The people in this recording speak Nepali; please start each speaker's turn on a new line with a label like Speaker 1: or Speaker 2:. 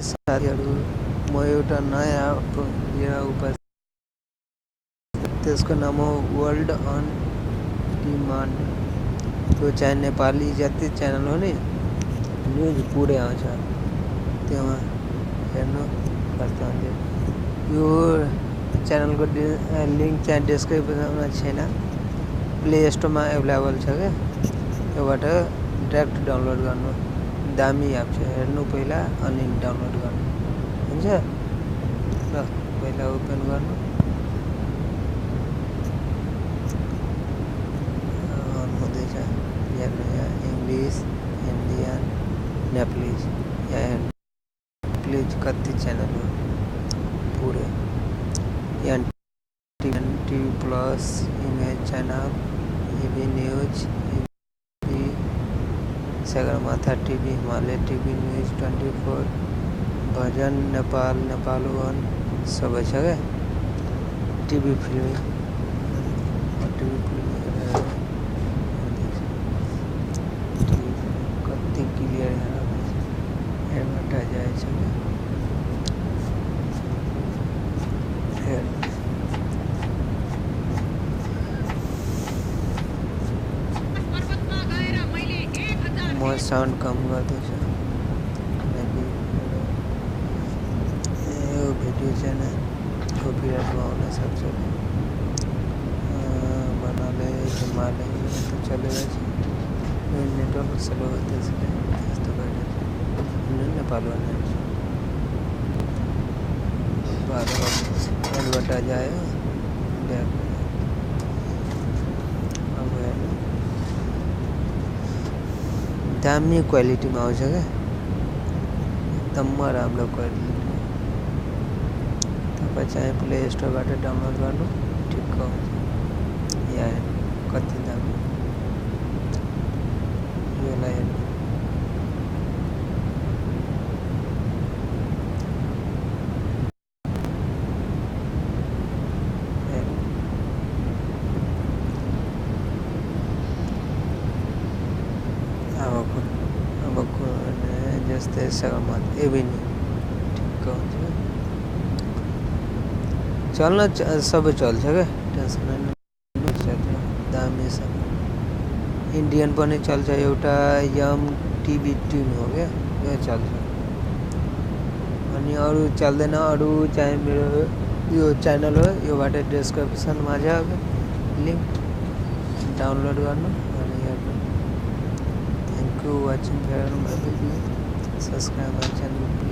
Speaker 1: साथीहरू म एउटा नयाँ एप लिएर उपस्थित त्यसको नाम हो वर्ल्ड अन डिमान्ड। त्यो चाहिँ नेपाली जति च्यानल हो नि न्युज पुरै आउँछ त्यसमा हेर्नु पर्छ। यो च्यानलको लिङ्क चाहिँ डिस्क्रिप्सनमा छैन, प्ले स्टोरमा एभाइलेबल छ क्या, त्योबाट डाइरेक्ट डाउनलोड गर्नु। दामी एप छ, हेर्नु पहिला अनि डाउनलोड गर्नु हुन्छ। ल पहिला ओपन गर्नु, हुँदैछ हेर्नु। यहाँ इङ्ग्लिस, इन्डियन, नेपालिज, यहाँ नेपालिज कति च्यानल हो पुरै। यहाँ TV plus, image channel, AB news, Sagarmatha TV, Himalaya TV, news 24, Bhajan Nepal, Nepal one सबै छ क्या। टिभी फिल्मी कति क्लियर हेर्बाट जाएछ क्या। म साउन्ड कम गर्दैछु किनकि यो भिडियो चाहिँ कपिराइटमा आउन सक्छ। भन्नाले हिमालय तो चलिरहेछ, यो नेटवर्क स्लो त्यसले त्यस्तो भइरहेछ। नेपाल एडभर्टाइज आयो अब हेर्नु, दामी क्वालिटीमा आउँछ क्या, एकदम राम्रो क्वालिटी। तपाईँ चाहिँ प्ले स्टोरबाट डाउनलोड गर्नु ठिक्क हुन्छ। यहाँ हेर्नु कति दामी, यसलाई हेर्नु। अब जस्तै सगरमाथा एभिन्यू ठिक्क हुन्छ, चल्न सबै चल्छ क्या, टेन्सन दामी छ। इन्डियन पनि चल्छ, एउटा यम टिभी टिम हो क्या, यो चल्छ। अनि अरू चल्दैन, अरू चाहिँ मेरो यो च्यानल हो, योबाट डिस्क्रिप्सनमा छ लिङ्क, डाउनलोड गर्नु अनि हेर्नु। Thank you watching my video, subscribe my channel.